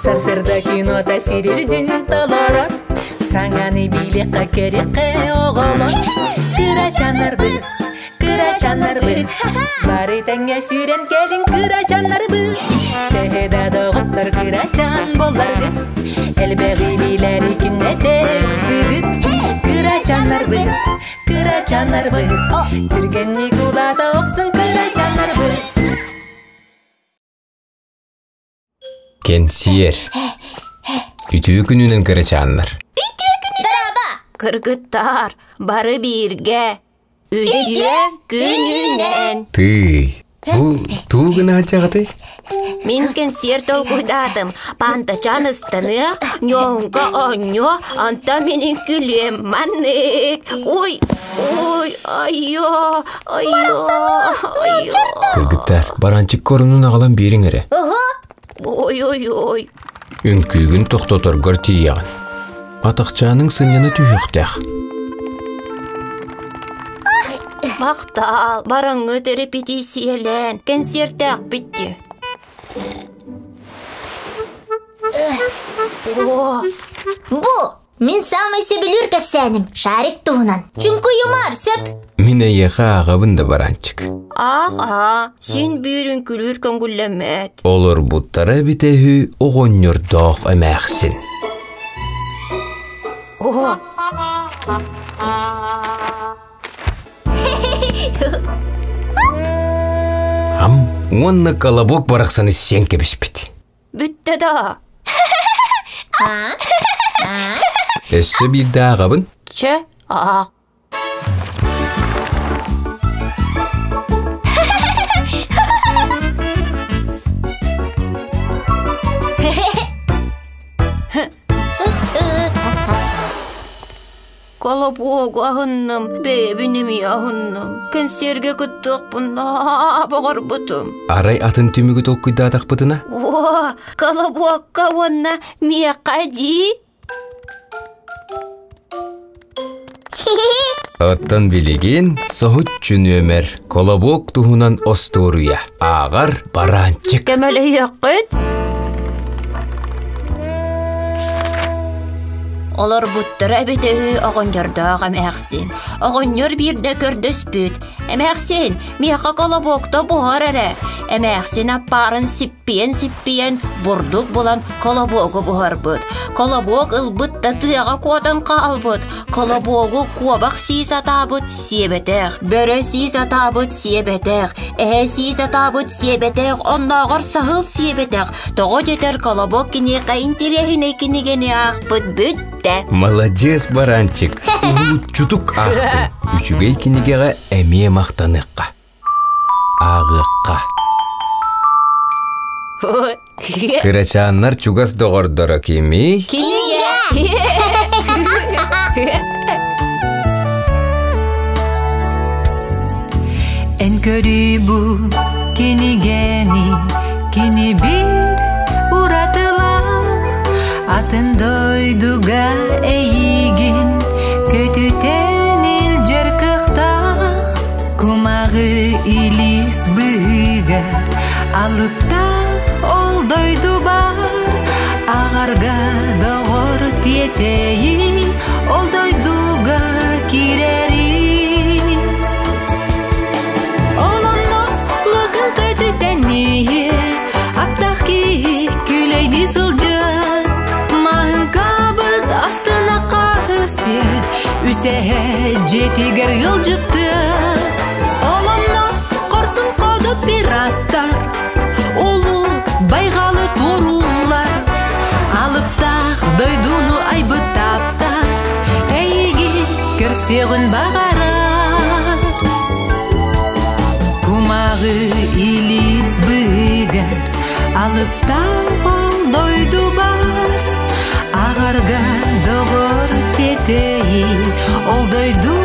Сарсыарда кинота сирирдин толорор. Саҥаны билиэххэ көрүөххэ оҕолор. Кырачааннарбыт, кырачааннарбыт, бары тэҥҥэ сүүрэн кэлиҥ кырачааннарбыт. Төһө да доҕоттор кырачаан буолларгыт, элбэҕи билэри күннэтэ ыксыгыт. Кырачааннарбыт, кырачааннарбыт, түргэнник улаата охсун кырачааннарбыт. Кэнсиэр. Үтүө күнүнэн кырачааннар. Дорообо! Кыргыттар, бары бииргэ. Үтүө күнүнэн! Тыый, бу туу гына сылдьаҕытый? Мин кэнсиэр толкуйдаатым. Пантачан ыстаныа, ньоҥко оонньуо, онтон мин үҥкүлүөм маннык. Ой, ой, айо, айо, айо. Кыргыттар, баранчик корунун аҕалан биэриҥ эрэ. Ой, ой, ой. Үҥкүүгүн тохтоторгор тиийэҕин. Атахчааныҥ сынньана түһүөхтээх. Махтаал, бараҥҥыт репетициялээн, кэнсиэртээхпит дии. О, Бу мин саамай сөбүлүүр кэпсээним Шарик туһунан. Чуҥкуйумар, сөп. Мин эйиэхэ ааҕабын да бараанчык. Ааҕа, син биир үҥкүлүүр көҥүллэммэт. Олорбуттара эбитэ үһү оҕонньордоох эмээхсин. О, Ам уонна колобок барахсаны сиэн кэбиспит. Бүттэ да. Өссө биирдэ ааҕабын. Чэ, аах. Колобуогу аһынным, бэйэбин эмиэ аһынным. Кэнсиэргэ кыттыахпын наһаа баҕарбытым. Арай атын түмүгү толкуйдаатахпытына? О, колобуокка уонна миэхэ дии? Оттон билигин соһуччу нүөмэр Колобуок туһунан остуоруйа ааҕар бараанчык. Көмөлөһүөххүт? Олорбуттара эбитэ үһү оҕонньордоох эмээхсин. Оҕонньор биирдэ көрдөспүт. Эмээхсин, миэхэ колобуокта буһар эрэ. Эмээхсин аппаарын сиппийэн-сиппийэн бурдук булан колобуогу буһарбыт. Колобуок ылбыт да тыаҕа куотан хаалбыт. Колобуогу куобах сии сатаабыт сиэбэтэх, бөрө сии сатаабыт сиэбэтэх, эһэ сии сатаабыт сиэбэтэх, оннооҕор саһыл сиэбэтэх. Тоҕо диэтэр колобок киниэхэ интэриэһинэй кинигэни аахпыт бүттэ. Маладьыас баранчик, уһулуччутук аахтыҥ. Үчүгэй кинигэҕэ эмиэ махтаныахха. Ааҕыахха. Кырачааннар чугас доҕордоро кимий? Кинигэ! Эн көрүүй бу кинигэни, кини биир уратылаах, атын дойдуга эйигин көтүтэн илдьэр кыахтаах. Кумаҕы илиис быыһыгар алыптаах ол дойду баар аҕарга доҕор тиэтэйи ол дойдуга киирэри Ол онно лыгын көтүтэн иһиэ аптаах киһи күлэйдии сылдьыа Маһыҥкабыт астына хаһысыа үсэһэ дьиэтигэр ыалдьыттыа Ол онно хорсун ходут пираттар улуу байҕалы туорууллар алыптаах дойдуну айбыт таптар эйигин көрсүөҕүн баҕарар Кумаҕы илиис быыгар алыптаах ол дойду бар аҕарга доҕор тиэтэйи ол дойду